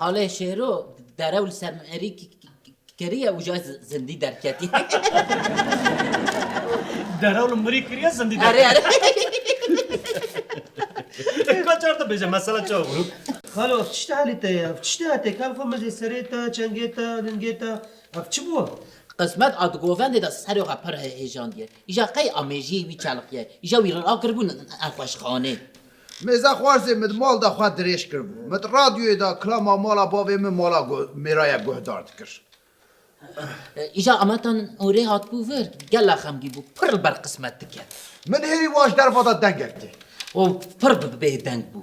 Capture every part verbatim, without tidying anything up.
Xalê Şêro, derew li ser merî k-, k-, k-, kiriye û ca z-, zindî derketî. Derew li mirî kiriye zindî derketî. Erê, erê. Ka çar te bêje, mesela çawa bû? Xalo, ev tiştê halî te ye, ev tiştê hatê, kal xwe mezê serê te, çengê te, lingê te, ev çi bû? Qismet a di govendê de serê xwe pir he-, hêjandiye. Îja qey amêjiyê wî çeliqiye. Îja wî rakiribû n-, n-, nexweşxanê. Mêze xwarzê min di mal de xwe dirêj kiribû. Min di radyoyê de kilama mala bavê min mala gu-, mêraya guhdar dikir. E, îja Ametan Nûrê hatibû vir, gelek xemgîn bû, pir li ber Qismet dike. Min hêrî wa ji derva de dengek tê. Û pir bi bêdeng bû.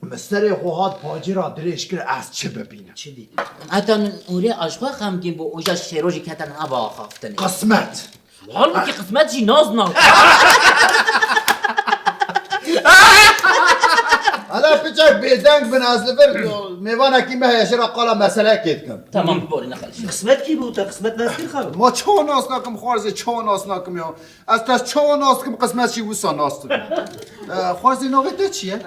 Min serê xwe hat pacîra dirêj kir, ez çi bibînim? Çi dît? Ametan Nûrê a ji xwe xemgîn bû, û îja Şêro jî kete nava axaftinê. Qismet! Halbûkî Qismet jî nas nas. Hala piçek bêdeng bin, ez li vir mêvanekî me heye, jê re qala meseleyekê dikim. Tamam, borî nexelişe. Qismet kî bû te? Qismet nas kir xalo? Ma çawa nas nakim xwarzê, çawa nas nakim ya? Ez te çawa nas dikim, Qismet jî wisa nas dikim. E, xwarzê navê te çi ye?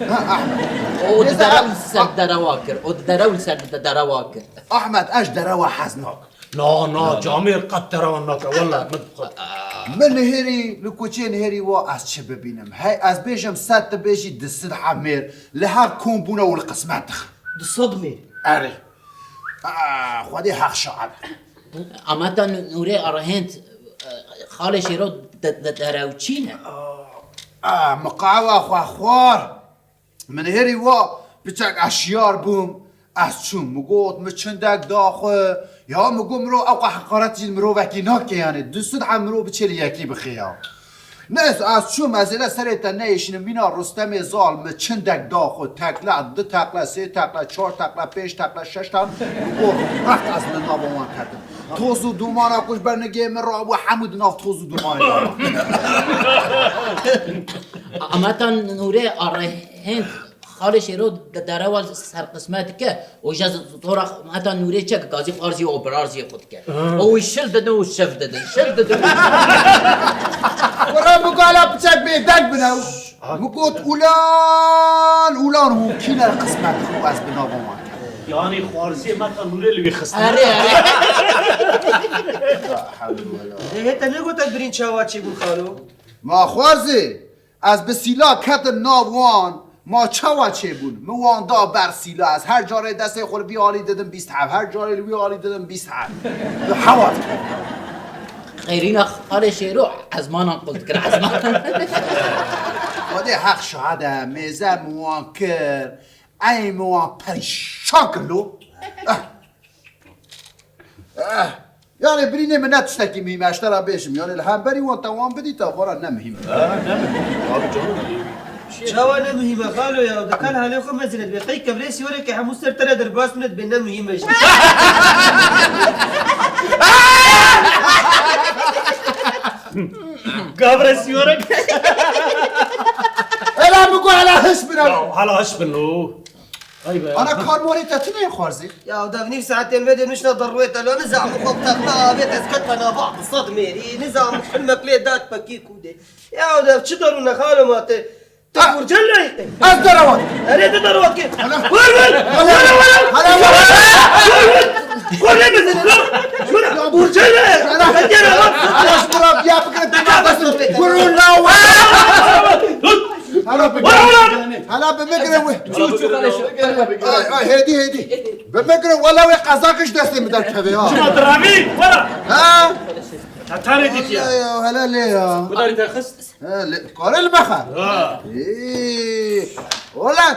Ha, Ehmed. O di derew li ser derewa kir. O di derew li ser de-, derewa kir. Ehmed, ez ji derewa hez nakim. Na, na, camêr qet derewan nake, wele, min qet. Min nihêrî, li kuçê nihêrî wa ez çi bibînim? Hey, ez bêjim sed, tu bêjî du sed hemêr, li hev kom bûne û li Qismet dixin. Du sed mêr? Erê. Aa, Xwedê heq şahid. Ameta Nûrê Arihênd, xalê Şêro de, de, derewçî ne? Aa, miqawa xwe xwar. Min hêrî wa piçek ez şiyar bûm, ez çûm. Min got, min çindek da xwe. Ya min got, mirov ew qe heqaret jî mirovekî nake, yanî du sed heb mirov biçê li yekî bixê ya. Neyse, ez çûm, ez êle serê te neyêşînim, mîna Rustemê Zal min çindek da xwe, tekle, du tekle, sê tekle, çar tekle, pênc tekle, şeş tekle, min got, rext ez li nava wan ketim. Toz û dumana ku ji ber nigê min rabû, hemû di nav toz û dumanê de. Ameta Nûrê Arihênd, xalê Şêro de-, derewa ser Qismet dike, û îja z-, zora Ameta Nûrê çek gazî xwarzî û birarzî xwe dike. Û wî şil didin û şiv didin, şil didin. Were min got, hala piçek bêdeng bine. Min got, ulan, ulan, hûn kî ne Qismet xwe ez bi nava wan. Yanî xwarziyê Ameta Nûrê li wî xist. Erê, erê. Ê, hê te negote birîn çawa çêbûn xalo? Ma xwarzê, ez bi sîla ketim nav wan, ma çawa çêbûn? Min wan da ber sîla, ez her carê destê xwe li vî alî didim bîst heb, her carê li wî alî didim bîst heb. Bi hewa dikim. Qêrîna xalê Şêro ezmanan qul dikir, ezmanan. Xwedê heq şahid e, mêze min wan kir, ey min wan perîşan kir lo. Eh. Eh. Yanî birînê min ne tiştekî muhîm e, ez te re bêjim. Yanî li hemberî wan te wan bidî te xwe re ne muhîm e. Ha, ne muhîm e. Abi canım. Çawa ne muhîm e xalo ya? Di kal halê xwe mezin e, dibê qey kevrê sîyorekê hemû ser te re derbas bine dibê ne muhîm e jî. Gavrê sîyorek. Ela min got ela hiş bine. Ya, hala hiş bin lo. Ay be. Ana karmarê te tune ye xwarzê? Ya, dev nîv saetê me de nuşna derûyê te lo, nizam xwe teqla avêt ez ketme nava sed mêrî, nizam xilmek lê dat pekî kûdê. Ya, dev çi derû ne xalo ma te? Tu burcel ne yî? Ez derewa. Erê tu derewa ke. Ana. Vur, vur. Ana. Vur, vur. Ana. Vur, vur. Vur, ne bezin, vur. Vur, burcel ne? Ana. Ana, şuna ya fikret. Vur, vur, la. Hala bi Hala bi migre wê. Çû, çû, xalê Şêro. Ay, ay, hêdî, hêdî. Bi migre, wela wê qezakî ji destê min derkeve ya. Çima diravî? Wela. Ha? Hetanê dîtiye. Wela ya, hele lê ya. Kudarî te xist? He, lê, karê li me xwe. Ha. Ee, wela.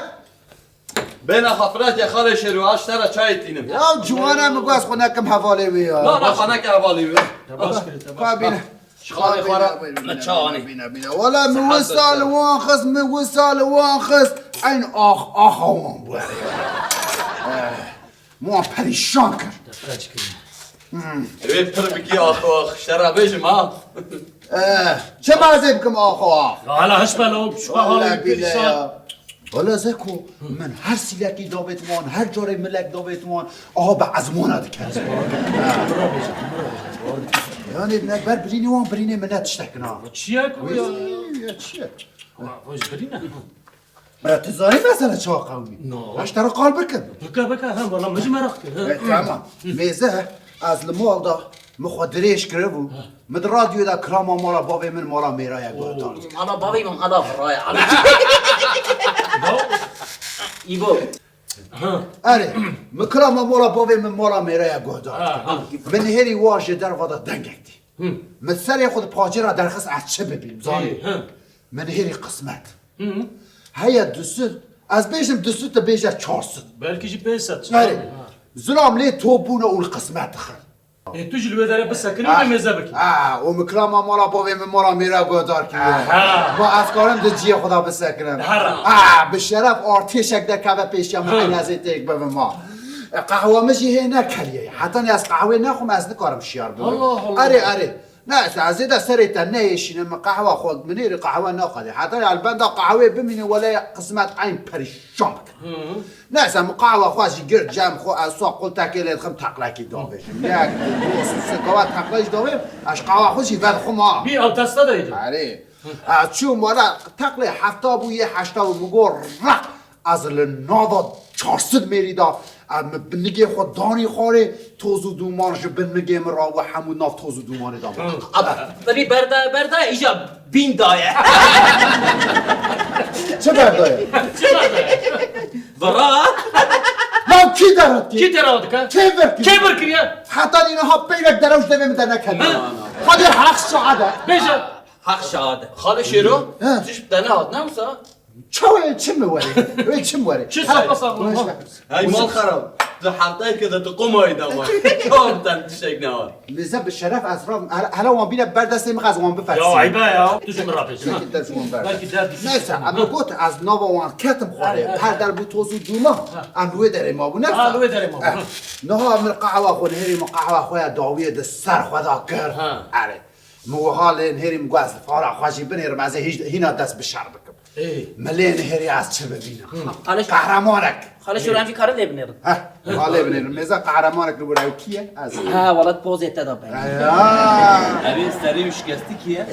Bêne xafiratê xalê Şêro, ez ji te re çayê tînim. Ya ciwana min got ez xwe nekim hevalê wê ya. Na, na, xwe neke hevalê wê. Te baş kir, te baş. Ka bîne. Ji xalê xwe re me çawa anî? Bîne, bîne. Wela min wisa li wan xist, min wisa li wan xist. Eyn ax, axa wan bû. Eh, min wan perîşan kir. Wê pir bikî ax, ax. Ji te re bêjim ha. Eh, çi mazê bikim ax, ax? Ya hala hiç bela, şu halê perîşan. Wele Zeko, min her sîlekî davêt wan, her carê milek davêt wan, aha bi ezmana diket. Yanî ne ber birînê wan, birînê min ne tiştek na. Çi ye ku ya? Ya çi ye? Wa, wa ji birîne. Bira, tu zanî mesele çawa qewimî? No. Ez ji te re qal bikim. Bike, bike, ha, wala min jî meraq kir, ha. E, tamam. Mêze, ez li mal de min xwe dirêj kiribû. Ha. Min di radyoyê de kilama mala bavê min mala mêra ye guhdar kir. Mala bavê min mala vira ye. Îbo. Ha. Erê, min kilama mala bavê min mala mêra ye guhdar kir. Ha, ha. Min nihêrî wa ji derva de dengek dî. Hı. Min serê xwe di pacê re derxist ez çi bibînim, zanî? Hı, hı. Min nihêrî qismet. Hı. Heye du sed, ez bêjim du sed, tu bêje çar sed. Belkî jî pênc sed. Erê. Ha. Zilam lê top bûne û li qismet dixin. Ê, tu jî li wê derê bisekinî û mêze bikî. Ah, û min kilama mala bavê min mala mêra guhdar kiriye. Aha. Ma ez karim di cihê xwe de bisekinim. Daha rahat. Ah, bi şeref artêşek derkeve pêşiya min, ha, eynezê têk bibim ma. E, qehwa min jî hê nekeliye. Heta ne ez qehwê nexwim ez nikarim şiyar bibim. Allah Allah. Erê, erê. Neyse, ez ê de serê te neyêşînim, min qehwa xwe, min êrî qehwe naxwedê. Heta ya li benda qehwê bimîne, wele qismet eyn perîşan bikin. Hı. Neyse, min qehwa xwe jî girt cem xwe, ez sa qultekê lê dixim, teqlekî davêjim. Yek, du, du, sê, sê, qehwa teqleyî davêm, ez qehwa xwe jî vedixim ha. Bî ew testa de yê. Erê. Hı. Ez çûm wele teqlê hefta bû, yê heşta bû, min got, req. Ez li nava çar sed mêrî de, em bi nigê xwe danî xwarê, toz û dûman ji bin nigê min re we hemû nav toz û dûmanê de min. Hı. Abi, tabii berda, berda îja bîn daye. Çi berdaye? Çi berdaye? Vira. Lan kî derat kî? Kî derat dike? Kê vir kî? Kê vir kiriye? Heta nîna ha peyrek derew ji devê min de nekene. Hı. Hadi haq şahade. Bêje. Haq şahade. Xalê Şêro, hı, tu ji te nehat, ne wisa? Çawa çi mi were? Wê çi mi were? Çi sapa sapa? Hey mal xerab. Tu heftayeke de tu qomayî da wan. Çawa bi te tiştek ne wan? Mêze bi şeref ez ra, hele, hele wan bîne ber destê min ez wan bifersînim. Ya eybe ya. Tu ji min re pêşin, ha. Çekil dest wan ber. Belkî derdî. Neyse, em got ez nava wan ketim xwarê. Her der bû toz û dûman. Ha. Em li wê derê mabû, ne? Ha, li wê derê mabû, eh, ha. Niha min qehwa xwe nihêrî min qehwa xwe ya dawiyê di ser xwe da kir. Ha. Erê. Min wiha lê nihêrî min got ez li fara xwe jî binêrim, ez ê hîj-, hîna dest bi şer bikim. Ê. Min lê nihêrî ez çi bibînim? Hı. Xalê Şêro. Qehremanek. Xalê Şêro, em jî karin lê binêrin. Heh, wiha lê binêrim. Mêze qehremanek li wir ew kî ye? Ez. Ha, welat pozê te da ben. Eya. Evê serê û şikestî kî ye?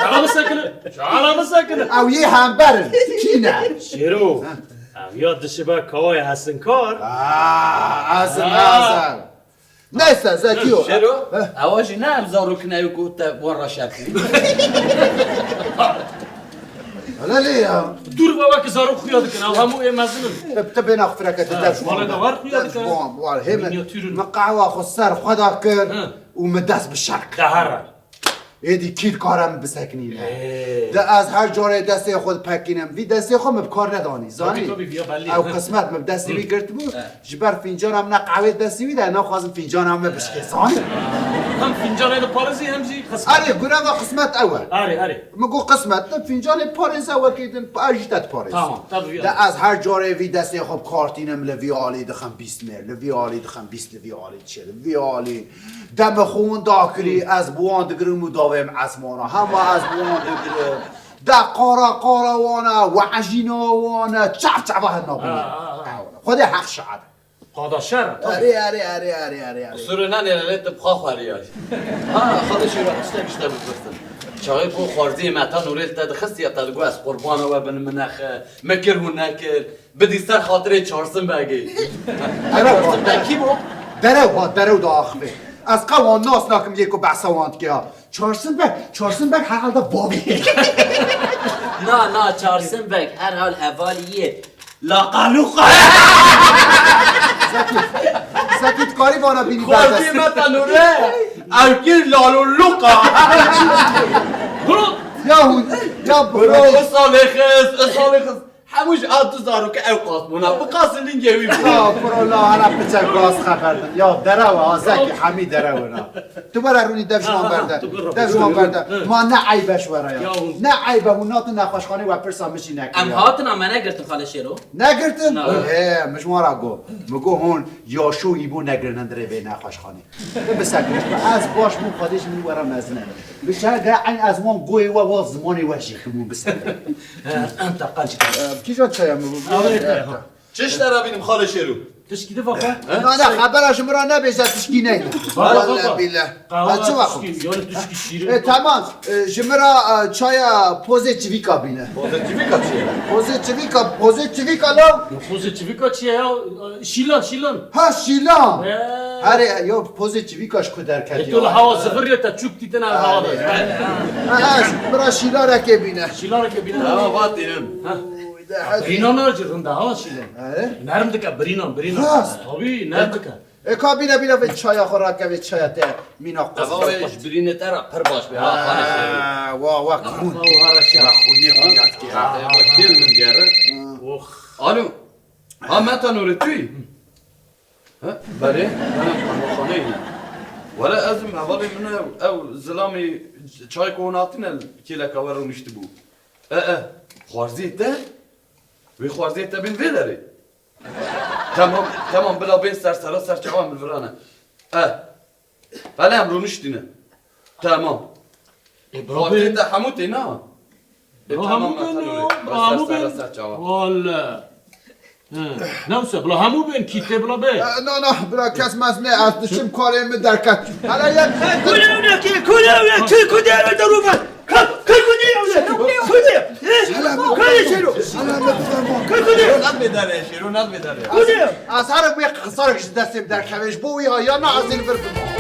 Çala bisekinin. Çala bisekinin. Ew yê hember in. Kî ne? Şêro. Ha. Ev ya dişibe kawayê hesinkar. Aa, ez im, ha, ez im. Neyse, Zekî yo. Şêro, heh, ewa jî ne ev zarokine ew ku te wan re şer kir. Hele lê ya. Dûr be, weke zarok xuya dikin, ew hemû ê mezin in. Te, te bêna xwe fireke, te, ha, dev ji wan ber. Malê de war xuya dikin. Dev ji wan, war. Hê min, minyatûr in, min qehwa xwe ser xwe da kir, hı, û min dest bi şer kir. Te here. Êdî kî dikare min bisekinîne? Ê. De ez her carê destê xwe dipekînim. Vî destê xwe min bi kar nedanî, zanî? Tabii, tabii, viya bellî. Ew qismet min bi destê wî girtibû. Hı. Ji ber fîncana min ne qehwê destê wî de, naxwazim fîncana min bişkê, zanî? Hem fîncanê diparêzî hem jî qismet. Erê, gureva qismet ew e. Erê, erê. Min got qismet, tu fîncanê parêze wekî din, ez jî te diparêzim. Tamam, tabii, viya. De ez her carê vî destê xwe bi kar tînim, li vî alî dixim bîst mêr, li vî alî dixim bîst, li vî alî diçe, li vî alî. Demê xwe winda kirî, ez bi wan digirim û davêm esmana. Hema ez bi wan digirim. De qara qara wan e, we'ejîna wan e, çav çava hena binê. Ha, ha, ha. Xwedê heq şahid. Qada şer e, tabii. Erê, erê, erê, erê, erê, erê. Qusûrê nenê lê tu bi xwe xweriyayî. Ha, Xwedê Şêro, tiştek ji te bipirsim. Çaxê ku xwarziyê Meta Nûrê li te dixistiye, te digot ez qurbana we bin, min nexe, min kir hûn nekir. Bidî ser xatirê Çarsin Begê. Derew hat. Çarsin Beg kî bû? Derew hat, derew diaxive. Ez qe wan nas nakim, yê ku behsa wan dike ya. Çarsin Beg, Çarsin Beg herhalde bavê. Na, na, Çarsin Beg herhal hevalî yê. Laqaluqa. Zekî, Zekî, tu karî vana bînî. Xwarzî berdest. Meta Nûrê. Ew kir laluluqa. Ya hûn, ya Bro, bro. Isalê xist, isalê xist. Hemû ji a du zaroke ew qas bûna. Bi qasî lingê wî bû. Ya, kuro, la, hala piçek rast xeber din. Ya, derew e, ha, Zekî, hemî derew in ha. Tu were rûnî dev ji wan berde. Dev ji wan berde. Ma ne eyb e ji we re ya. Ne eyb e, hûn natin nexweşxanê we pirsa min jî nekin ya. Em hatin a me negirtin Xalê Şêro. Negirtin? Na. He, min ji wan re got. Min got hûn yaşoyî bû negirinin dirê vê nexweşxanê. Bisekinî, ez baş bûm, Xwedê ji min were mezin e. Bi şer gere eyn ez wan goyê we, wan zimanê we jî hemû bisekinî. Em teqan çi. Kîjan çaya min bû? Çi ji te re bînim Xalê Şêro? Tişkî diva xwe. Na, na, xebera ji min re nebêje, tişkî neyne. Baba, baba. Wele bîle. Qehwe çi ve xwe? Tişkî, yani tişkî şîrin. E, tamam. E, ji min re, e, çaya pozê çivîka bîne. Pozê çivîka çi ye? Pozê çivîka, pozê çivîka la. Ya pozê çivîka çi ye ya? E, şîlan, şîlan. Ha, şîlan. He. Herê, ya pozê çivîka ji ku derketiye? E, tu li hewa zifirê te çûk dîtine hewa de. Ha, ha, ji min re şîlarekê bîne. Şîlarekê bîne. Hewa vatînin. Ha. Birînan ne cir rinda ha şîlan. He? Nerm dike birînan, birînan. Rast. Tabii, nerm dike. E, ka bîne, bîne vê çaya xwe rake, vê çaya te mîna qos. Eva wê ji birînê te re pir baş be, ha, xanê şêrî. Ha, wa, wa, kûn. Wa, wa, reşe. Wa, xûnê xwe yad kê. Ha, ha, ha. Kêl min digere. Ox. Alo. Ha, Meta Nûrê tu yî? Ha, belê, ben qehwexaneyê yî. Were ez im hevalê min ew, ew zilamê çay ku hûn hatine kêleka we rûniştibû. E, e, xwarziyê te? Wê xwarziyê te bên vê derê. Temam, temam, bila bên ser sera ser çawa min virane. Eh. Hele em rûniştîne. Temam. E, bira xwarzê te hemû tê na? E, bira temam, hemû ben, bira hemû ser sera ben. Ser çawa. Wala. He. Ne wisa, bila hemû bên, kî tê bila bê. E, na, na, bira kes mes ne, ez dişim karê min derket. Hele yek. Kule ew ne ki, kule ew ne ki, kule ew ne derû ben. Kal, kal kudê ew ne. Kudê. Kudê şêro. Kudê. Nas bê dare, şêro nas bê dare. Kudê. Ez herim wê qisarek ji destê min derkeve, ji bo wî ha ya na ez ê li vir bim.